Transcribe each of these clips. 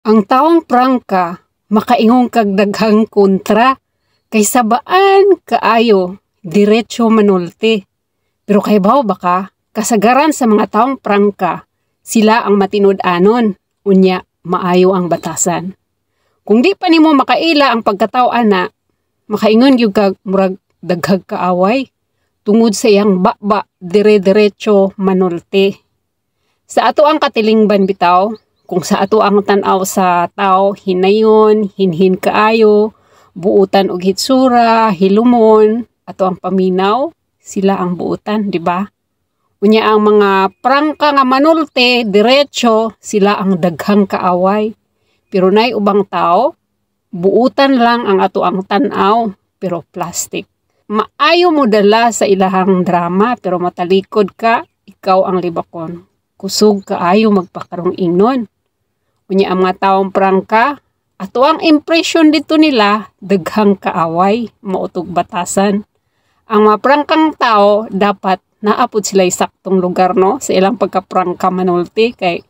Ang taong prangka, makaingon kag daghang kontra, kay sabaan kaayo, diretso manulti. Pero kahibaw ba ka, kasagaran sa mga taong prangka, sila ang matinud-anon, unya maayo ang batasan. Kung di pa nimo makaila ang pagkatao ana, makaingon gyud kag murag daghag kaaway tungod sa iyang baba dire-diretso manulti. Sa ato ang katilingban bitaw, kung sa ato ang tan-aw sa tao hinayon, hinhin kaayo, buutan og hitsura, hilumon, ato ang paminaw, sila ang buutan, di ba? Unya ang mga prangka nga manulti, diretso, sila ang daghang kaaway. Pero nay ubang tao, buutan lang ang ato ang tan-aw, pero plastic. Maayo mo dala sa ilahang drama, pero matalikod ka, ikaw ang libakon. Kusog kaayo magpakarong ingnon. Unya ang mga taong prangka, ato ang impression dito nila, daghang kaaway, mautog batasan. Ang mga prangkang tao, dapat naapod sila saktong lugar, no, sa ilang pagkaprangka manulti, kay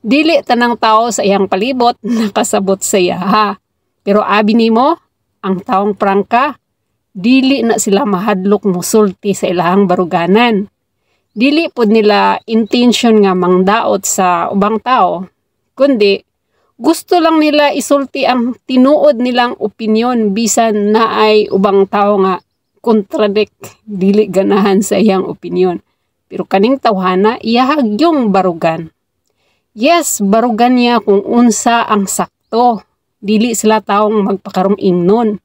dili tanang tao sa iyang palibot nakasabot sa iya ha. Pero abi nimo, ang taong prangka, dili na sila mahadlok musulti sa ilahang baruganan. Dili pod nila intention nga mangdaot sa ubang tao, kundi gusto lang nila isulti ang tinuod nilang opinyon bisan naay ubang tao nga contradict, dili ganahan sa iyang opinyon. Pero kaning tawhana, iyahag yung barugan. Yes, barugan niya kung unsa ang sakto. Dili sila taong magpakarong ingnon.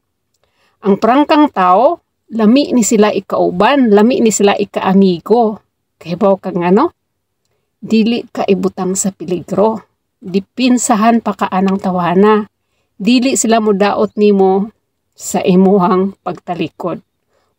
Ang prangkang tao, lami ni sila ikauban, lami ni sila ikaamigo. Kahibaw kang ano? Dili ka ibutang sa peligro. Dipinsahan pa ka anang tawhana. Dili sila mudaot nimo sa imuhang pagtalikod.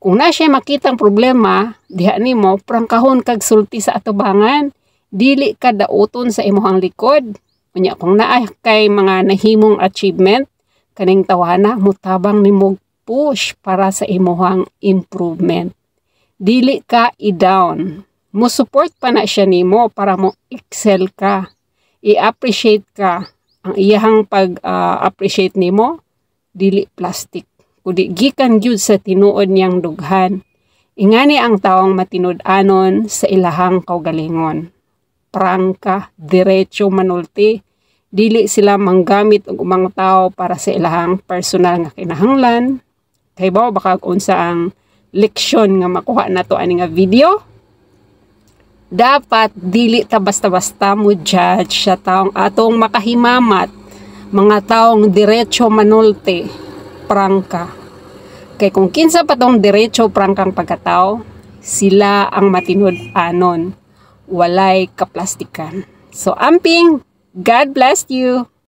Kung na siya makitang problema diha nimo, prangkahon kag sulti sa atubangan. Dili ka dauton sa imuhang likod. Unya kung naa kay mga nahimong achievement, kaning tawhana mutabang nimo, push para sa imuhang improvement. Dili ka i-down. Mo support pa na siya nimo para mo excel ka. I-appreciate ka. Ang iyahang pag-appreciate nimo dili plastic, kundi gikan gyud sa tinuod niyang dughan. Ingani ang tawong matinud-anon sa ilahang kaugalingon. Prangka, diretso manulti, dili sila manggamit og ubang tao para sa ilahang personal nga kinahanglan. Kahibaw ba kag unsa ang leksyon nga makuha nato ani nga video? Dapat dili ta basta-basta mo judge sa taong atong makahimamat, mga taong diretso manulti, prangka. Kay kung kinsa pa tong diretso prangkang pagkatao, sila ang matinud-anon. Walay kaplastikan. So amping, God bless you.